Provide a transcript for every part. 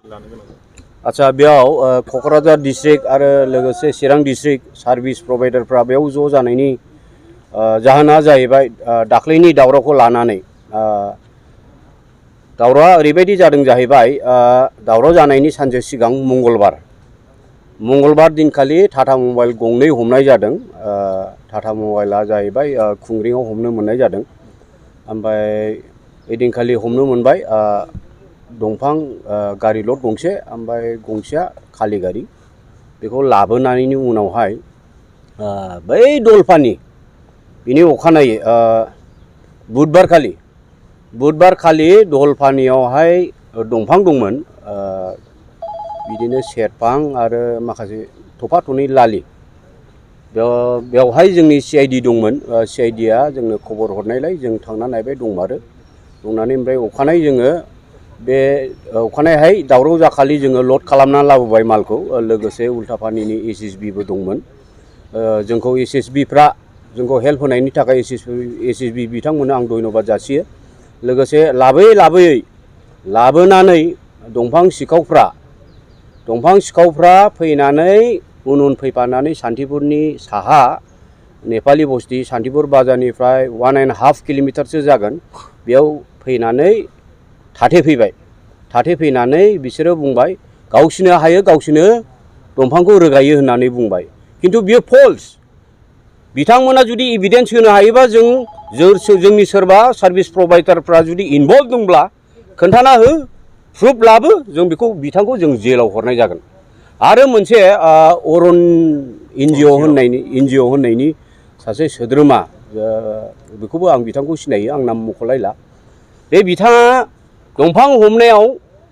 आच्छा बेयाव क'क्राझार डिस्ट्रिक्ट आरो लोगोसे चिरां डिस्ट्रिक्ट सार्भिस प्रभाइडारफ्रा बेयाव ज' जानायनि जाहोना जाहैबाय दाख्लैनि दावरावखौ लानानै दावरावआ ओरैबायदि जादों जाहैबाय दावराव जानायनि सानसे सिगां मंगलबार दिनखालि टाटा मबाइल गंनै हमनाय जादों। टाटा मबाइला जाहैबाय खुंग्रियाव हमनो मोननाय जादों। ओमफ्राय ओइदिनखालि हमनो मोनबाय दंफां गारि लड गंसे ओमफ्राय गंसेया खालि गारि बेखौ लाबोनायनि उनावहाय बै दलफानि बिनि अखानायै बुधबारखालि दलफानियावहाय दंफां दंमोन बिदिनो सेरफां आरो माखासे थफा थनै लालि बेवहाय जोंनि CID दंमोन। CIDआ जोंनो खबर हरनायलाय जों थांना नायबाय दंमारो दंनानै ओमफ्राय अखानायै जोङो बे अखानायैहाय दावराव जाखालि जोङो लड खालामना लाबोबाय मालखौ लोगोसे उल्टापानिनि SSBबो दंमोन। जोंखौ SSBफ्रा जोंखौ हेल्प होनायनि थाखाय SSB बिथांमोननो आं धन्यबाद जासियो। लोगोसे लाबोनानै दंफां सिखावफ्रा फैनानै उन फैफानानै सान्तिपुरनि साहा नेपालि बस्ति सान्तिपुर बाजारनिफ्राय 1.5 किल'मिटारसो जागोन बेयाव फैनानै थाथेफैनानै बिसोरो बुंबाय गावसिनो हायो गावसिनो दंफांखौ रोगायो होननानै बुंबाय। खिन्थु बियो फल्स। बिथांमोना जुदि एभिडेन्स होनो हायोबा जोंनि सोरबा सार्भिस प्रभाइडारफ्रा जुदि इनभल्भ दंब्ला खोन्थाना हो प्रुफ लाबो जों बेखौ बिथांखौ जों जेलाव हरनाय जागोन। आरो मोनसे अरन NGO होननायनि सासे सोद्रोमा बेखौबो आं बिथांखौ सिनायो आं नाम मख'लायला। बे बिथाङा दंफां हमनायाव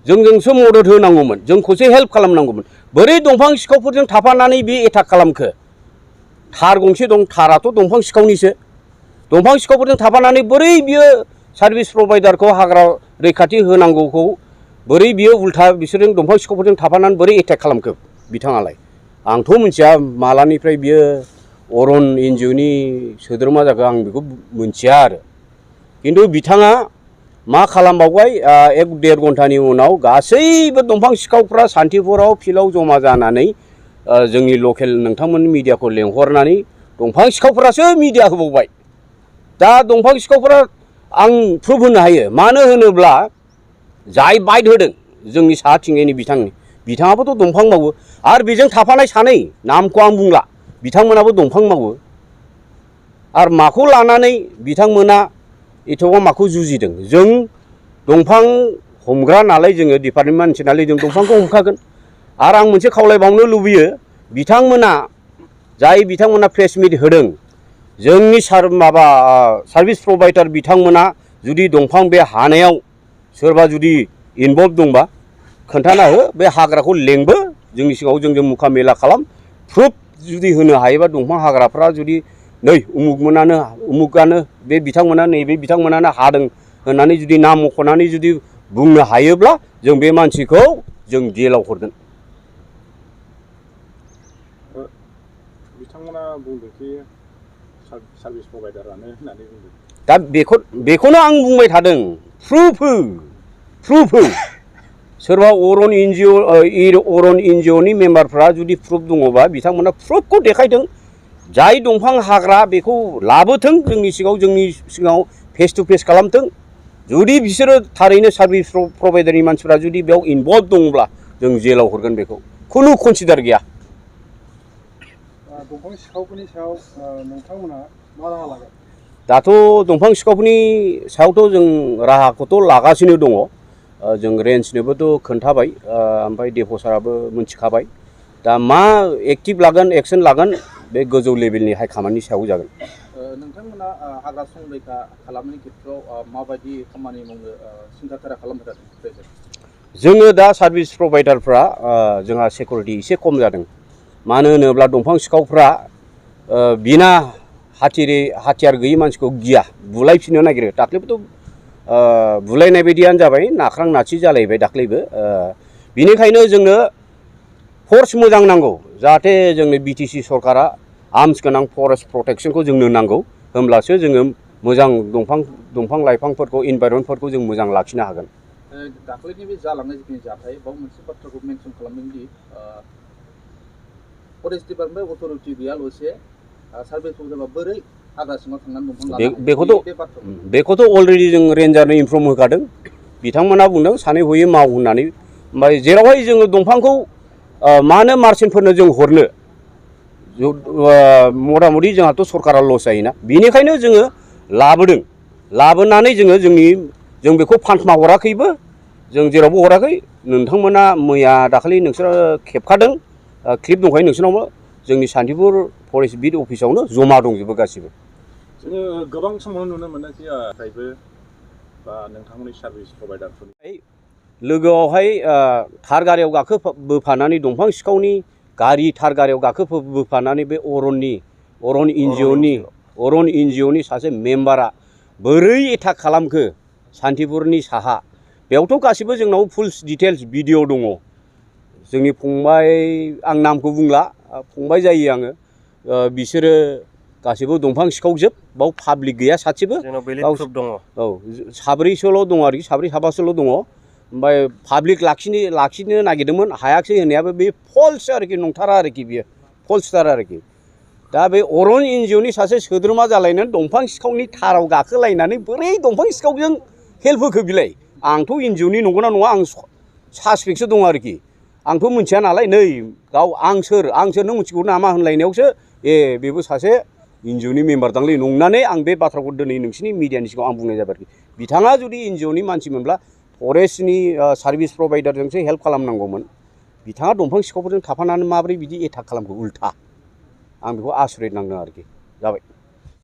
जोंजोंसो मदद होनांगौमोन जोंखौसो हेल्प खालामनांगौमोन। बोरै दंफां सिखावफोरजों थाफानानै बे एटाक खालामखो? थार गंसे दं थाराथ' दंफां सिखावनिसो। दंफां सिखावफोरजों थाफानानै बोरै बियो सार्भिस प्रभाइडारखौ हाग्रा रैखाथि होनांगौखौ बोरै बियो उल्था बिसोरजों दंफां सिखावफोरजों थाफानानै बोरै एटाक खालामखो बिथाङालाय? आंथ' मिथिया मालानिफ्राय बियो अरन NGOनि सोद्रोमा जाखो आं बेखौ मिथिया आरो। खिन्थु बिथाङा मा खालामबावबाय 1-1.5 घन्टानि उनाव गासैबो दंफां सिखावफ्रा सान्तिपुराव फिल्डआव जमा जानानै जोंनि लकेल नोंथांमोननि मिडियाखौ लेंहरनानै दंफां सिखावफ्रासो मिडिया होबावबाय। दा दंफां सिखावफ्रा आं प्रुफ होनो हायो। मानो होनोब्ला जाय बाइट होदों जोंनि साहाथिंजायनि बिथाङाबोथ' दंफां मावो आरो बेजों थाफानाय सानै नामखौ आं बुंला बिथांमोनाबो दंफां मावो। आरो माखौ लानानै बिथांमोना एथ'बां माखौ जुजिदों? जों दंफां हमग्रा नालाय जोङो डिपार्टमेन्ट मानसि नालाय जों दंफांखौ हमखागोन। आरो आं मोनसे खावलायबावनो लुबैयो बिथांमोना प्रेस मिट होदों जोंनि सार्भिस प्रभाइडार बिथांमोना जुदि दंफां बे हानायाव सोरबा जुदि इनभल्भ दंबा खोन्थाना हो बे हाग्राखौ लेंबो जोंनि सिगाङाव जोंजों मुखा मेला खालाम प्रुफ जुदि होनो हायोबा दंफां हाग्राफ्रा जुदि नै उमुगानो बे बिथांमोना नैबे बिथांमोनानो हादों होननानै जुदि नाम मख'नानै जुदि बुंनो हायोब्ला जों बे मानसिखौ जों जेलाव हरगोन। बिथांमोना बुंदोंखि सार्भिस प्रभाइडारानो होननानै बुंदों। दा बेखौनो आं बुंबाय थादों प्रुफ हो सोरबा अरन NGOनि मेम्बारफ्रा जुदि प्रुफ दङबा बिथांमोना प्रुफखौ देखायदों। जाय दंफां हाग्रा बेखौ लाबोथों जोंनि सिगाङाव फेस टु फेस खालामथों। जुदि बिसोरो थारैनो सार्भिस प्रभाइडारनि मानसिफ्रा जुदि बेयाव इनभल्भ दङब्ला जों जेलाव हरगोन बेखौ खुनु कनसिडार गैया। दंफां सिखावफोरनि सायाव नोंथांमोना मा राहा लागोन? दाथ' दंफां सिखावफोरनि सायावथ' जों राहाखौथ' लागासिनो दङ। जों रेन्जनोबोथ' खोन्थाबाय ओमफ्राय डेपो साराबो मिथिखाबाय। दा मा एक्सन लागोन बे गोजौ लेभेलनि हाइकमान्डनि सायाव जागोन। नोंथांमोना हाग्रा संरैखा खालामनायनि खेत्रआव माबायदि खामानि मावनो सिन्थाधारा खालामबाय थादों? जोङो दा सार्भिस प्रभाइडारफ्रा जोंहा सिकिउरिटि एसे खम जादों। मानो होनोब्ला दंफां सिखावफ्रा बिना हाथियार गैयै मानसिखौ गिया बुलायफिननो नागिरो। दाख्लैबोथ' बुलायनाय बायदियानो जाबाय नाख्रां नासि जालायबाय दाख्लैबो। बिनिखायनो जोंनो फर्स मोजां नांगौ जाहाथे जोंनो BTC सरकारा आर्म्स गोनां फरेस्ट प्रटेक्शनखौ जोंनो नांगौ। होमब्लासो जोङो मोजां दंफां लाइफांफोरखौ इनभाइरनमेन्टफोरखौ जों मोजां लाखिनो हागोन। दाख्लैनि बे जालांनाय जिखिनि जाथाय बाव मोनसे बाथ्राखौ मेनसन खालामदों दि फरेस्ट डिपार्टमेन्ट अथरिटि गैयाल'से सार्भिसखौ जेनेबा बोरै हाग्रा सिङाव थांनानै दंफां लानो हायो बेखौथ' अलरेडि जों रेन्जारनो इनफर्म होखादों बिथांमोना बुंदों सानै हयै माव होननानै ओमफ्राय जेरावहाय जोङो दंफांखौ मानो मार्चेन्टफोरनो जों हरनो मथा मथि जोंहाथ' सरकारा लस जायोना बेनिखायनो जोङो लाबोनानै जों बेखौ फान्समा हराखैबो जों जेरावबो हराखै नोंथांमोना मैया दाखालि नोंसोरो खेबखादों क्लिप दंखायो नोंसोरनावबो जोंनि सान्तिपुर फरेस्ट बिट अफिसावनो जमा दंजोबो गासिबो जोङो गोबां समावनो नुनो मोनो कि फ्रायबो बा नोंथांमोननि सार्भिस प्रभाइडारफोरनि लोगोआवहाय थार गारियाव बोफानानै दंफां सिखावनि गारि थार गारियाव बोफानानै बे अरन एनजिअनि सासे मेम्बारा बोरै एटाक खालामखो सान्तिपुरनि साहा बेयावथ' गासिबो जोंनाव फुल डिटेल्स भिडिअ दङ जोंनि फंबाय आं नामखौ बुंला फंबाय जायो आङो बिसोरो गासिबो दंफां सिखावजोब बाव पाब्लिक गैया सासेबो दङ औ साब्रैसोल' दङ आरोखि साब्रै साबासोल' दङ ओमफ्राय पाब्लिक लाखिनो नागिरदोंमोन हायाखिसै होननायाबो बे फल्स आरोखि नंथारा आरोखि बियो फल्सथार आरोखि दा बे अरन एनजिअनि सासे सोद्रोमा जालायनानै दंफां सिखावनि थाराव गाखोलायनानै बोरै दंफां सिखावजों हेल्प होखो बिलाय आंथ' एनजिअनि नंगौना नङा आं सासपेक्टसो दं आरोखि आंथ' मिथिया नालाय नै आं सोर नों मिथिगौ नामा होनलायनायावसो बेबो सासे एनजिअनि मेम्बार दांलै नंनानै आं बे बाथ्राखौ दिनै नोंसिनि मिडियानि सिगाङाव आं बुंनाय जाबाय आरोखि बिथाङा जुदि एनजिअनि मानसिमोनब्ला फरेस्टनि सार्भिस प्रभाइडारजोंसो हेल्प खालामनांगौमोन बिथाङा दंफां सिखावफोरजों थाफानानै माबोरै बिदि एटाक खालामखो उल्था आं बेखौ आसरित नांदों आरोखि जाबाय